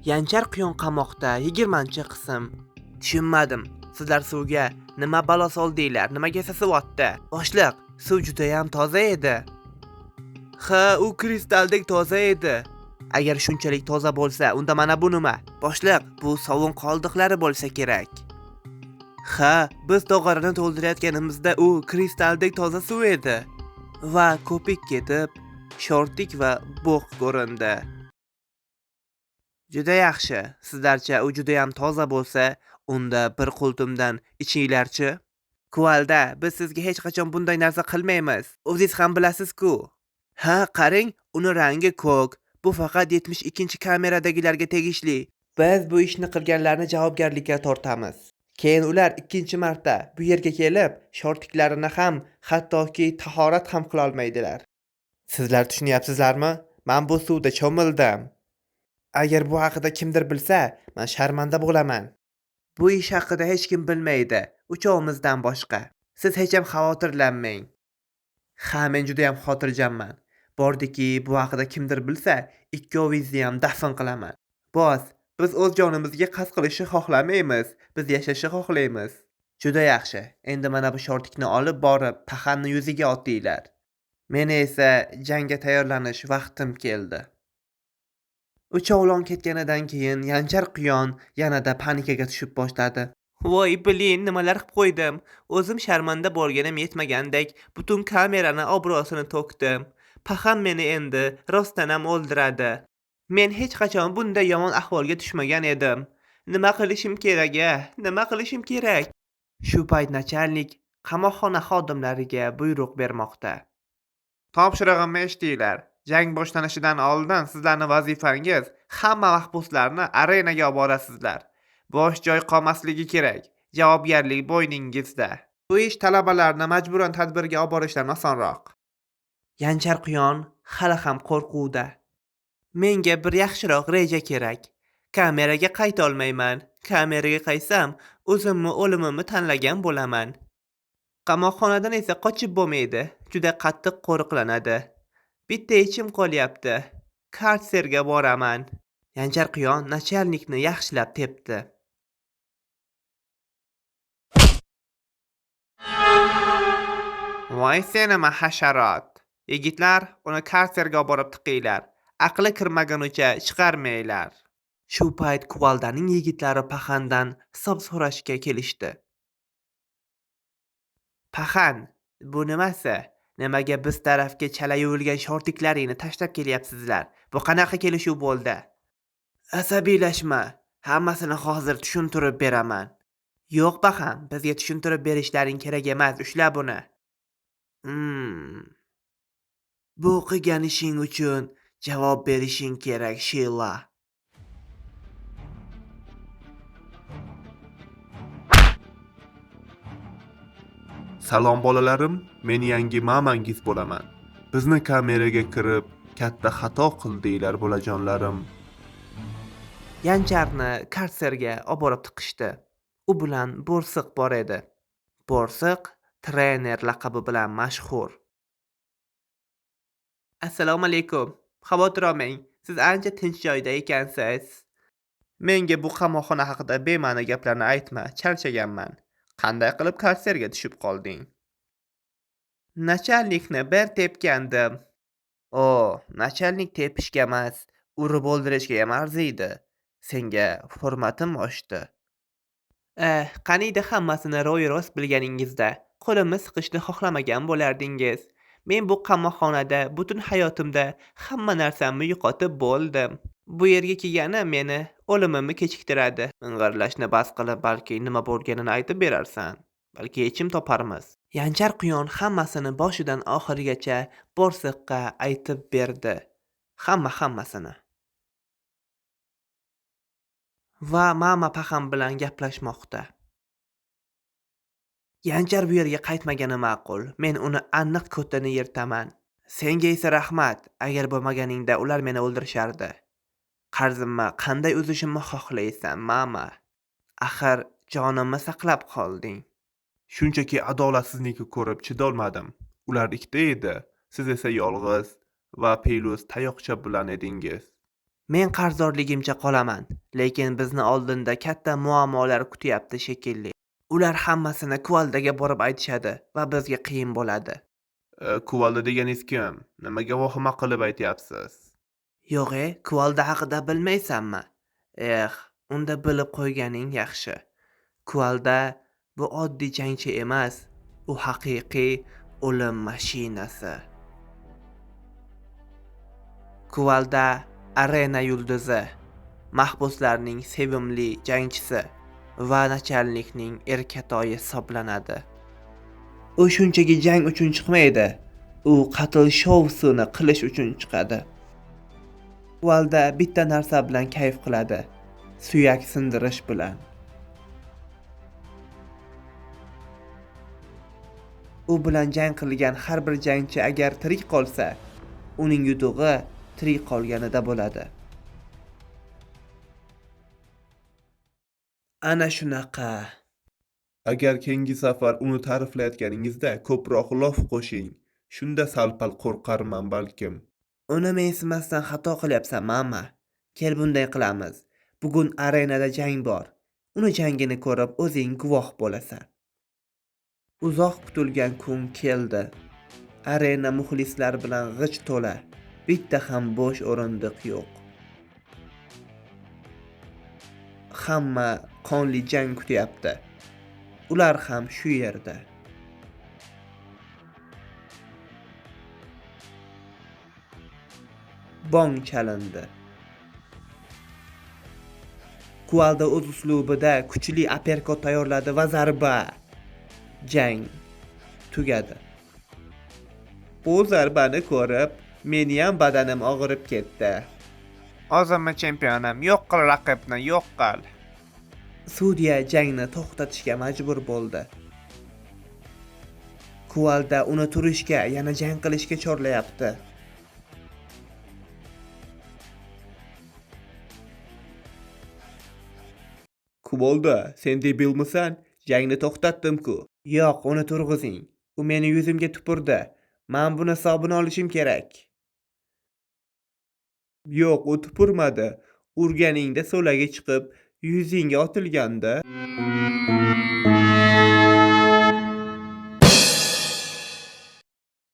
Yanchar quyon qamoqda 20-qism. Tushunmadim. Sizlar suvga nima balo soldinglar? Nimaga sasivyapti? Boshliq, suv judayam toza edi. Ha, u kristaldek toza edi. Agar shunchalik toza bo'lsa, unda mana bu nima? Boshliq, bu sovun qoldiqlari bo'lsa kerak. Ha, biz tog'orani to'ldirayotganimizda u kristaldek toza suv edi. Va ko'pik ketib, shortik va bo'q ko'rindi. Juda yaxshi. Sizlarcha u judayam toza bo'lsa, unda bir qultumdan ichinglarchi. Kuvalda, biz sizga hech qachon bunday narsa qilmaymiz. O'zingiz ham bilasiz-ku. Ha, qarang, uni rangi ko'k. Bu faqat 72-kameradagilarga tegishli. Biz bu ishni qilganlarni javobgarlikka tortamiz. Keyin ular ikkinchi marta bu yerga kelib, shortiklarini ham, hattoki tahorat ham qila olmaydilar. Sizlar tushunyapsizlarmi? Men bu suvda cho'mildim. Agar bu haqida kimdir bilsa, men sharmanda bo'laman. Bu ish haqida hech kim bilmaydi, uchovimizdan boshqa. Siz hech ham xavotirlanmang. Ha, men juda ham xotirjamman. Bordiki, bu haqida kimdir bilsa, ikkovingizni ham dafn qilaman. Bos, biz o'z jonimizga qasd qilishni xohlamaymiz. Biz yashashni xohlaymiz. Juda yaxshi. Endi mana bu shortikni olib borib, paxanni yuziga otinglar. Meni esa jangga tayyorlanish vaqtim keldi. Uchovlon ketganidan keyin Yanchar quyon yanada panikaga tushib boshladi. Voy, bilin, nimalar qilib qo'ydim. O'zim sharmanda bo'lganim yetmagandek, butun kamerani obro'sini to'kdim. Paxan meni endi rostdan ham o'ldiradi. Men hech qachon bunday yomon ahvolga tushmagan edim. Nima qilishim kerak-a? Nima qilishim kerak? Shu payt nachalnik qamoqxona xodimlariga buyruq bermoqda. Topshirig'imni eshitinglar. Jang boshlanishidan oldin sizlarning vazifangiz hamma mahbuslarni arenaga olib borasizlar. Bo'sh joy qolmasligi kerak. Javobgarlik bo'yningizda. Bu ish talabalarni majburan tadbirga olib borishdan osonroq. Yanchar quyon hali ham qo'rquvda. Menga bir yaxshiroq reja kerak. Kameraga qayta olmayman. Kameraga qaytsam, o'zimni o'limimni tanlagan bo'laman. Qamoqxonadan esa qochib bo'lmaydi. Juda qattiq qo'riqlanadi. Bitta yechim qolyapti. Karserga boraman. Yanchar quyon nachalnikni yaxshilab tepdi. Voy senimi hasharot. Yigitlar, uni karserga olib borib tiqinglar. Aqli kirmagunicha chiqarmanglar. Shu payt Kuvaldaning yigitlari Paxandan hisob so'rashga kelishdi. Paxan, bu nimasi? Nimaga biz tarafga chala yuvilgan shortiklaringni tashlab kelyapsizlar? Bu qanaqa kelishuv bo'ldi? Asabiylashma, hammasini hozir tushuntirib beraman. Yo'q Paxan, bizga tushuntirib berishlaring kerak emas, ushla buni. Bu qilgan ishing uchun javob berishing kerak, Sheila. Salom bolalarim, men yangi mamangiz bo'laman. Bizni kameraga kirib, katta xato qildinglar bolajonlarim. Yancharni karserga olib borib tiqishdi. U bilan Bo'rsiq bor edi. Bo'rsiq trener laqabi bilan mashhur. Assalomu alaykum. Xavotir olmang, siz ancha tinch joyda ekansiz. Menga bu qamoqxona haqida bema'ni gaplarni aytma, charchaganman. Qanday qilib karserga tushib qolding? Nachalnikni bir tepgandim. O, nachalnik tepishga emas, urib o'ldirishga ham arziydi. Senga hurmatim oshdi. Qaniydi hammasini ro'y-rost bilganingizda, qo'limni siqishni xohlamagan bo'lardingiz. Men bu qamoqxonada butun hayotimda hamma narsamni yo'qotib bo'ldim. Bu yerga kelganim meni o'limimni kechiktiradi. Ming'irlashni bas qilib, balki nima bo'lganini aytib berarsan. Balki yechim toparmiz. Yanchar quyon hammasini boshidan oxirigacha Bo'rsiqqa aytib berdi. Hammasini. Va mama paxan bilan gaplashmoqda. Yanchar bu yerga qaytmagani ma'qul. Men uni aniq ko'tini yirtaman. Senga esa rahmat. Agar bo'lmaganingda ular meni o'ldirishardi. Qarzimni qanday uzishimni xohlaysan, mama? Axir jonimni saqlab qolding. Shunchaki adolatsizlikni ko'rib chidolmadim. Ular ikkita edi, siz esa yolg'iz va Pelus tayoqcha bilan edingiz. Men qarzdorligimcha qolaman, lekin bizni oldinda katta muammolar kutyapti shekilli. Ular hammasini Kuvaldaga borib aytishadi va bizga qiyin bo'ladi. Kuvalda deganingiz kim? Nimaga vahima qilib aytyapsiz? Yo'q-e, Kuvalda haqida bilmaysanmi? Eh, unda bilib qo'yganing yaxshi. Kuvalda bu oddiy jangchi emas, u haqiqiy o'lim mashinasi. Kuvalda arena yulduzi, mahbuslarning sevimli jangchisi va nachalnikning erkatoyi hisoblanadi. U shunchaki jang uchun chiqmaydi, u qatl shousini qilish uchun chiqadi. Kuvalda bitta narsa bilan kayf qiladi: suyak sindirish bilan. U bilan jang qilgan har bir jangchi agar tirik qolsa, uning yutug'i tirik qolganida bo'ladi. Ana shunaqa. Agar keyingi safar uni ta'riflayotganingizda ko'proq lof qo'shing. Shunda sal-pal qo'rqarman balkim. Uni mensimasdan xato qilyapsan, mama. Kel bunday qilamiz. Bugun arenada jang bor. Uni jangini ko'rib o'zing guvoh bo'lasan. Uzoq kutilgan kun keldi. Arena muxlislar bilan g'ich to'la. Bitta ham bo'sh o'rindiq yo'q. Hamma qonli jang kutyapti. Ular ham shu yerda. Bong chalindi. Kuvalda o'z uslubida kuchli aperkot tayyorladi va zarba. Jang tugadi. Bu zarbani ko'rib, meni ham badanim og'rib ketdi. O'zimni chempionim, yo'q qil raqibni, yo'q qil. Sudya jangni to'xtatishga majbur bo'ldi. Kuvalda uni turishga, yana jang qilishga chorlayapti. Kuvalda, sen debilmisan? Jangni to'xtatdim-ku. Yo'q, uni turg'izing. U meni yuzimga tupurdi. Men buni hisobini olishim kerak. Yo'q, u tupurmadi. Urganingda so'lagi chiqib, yuzingga otilganda.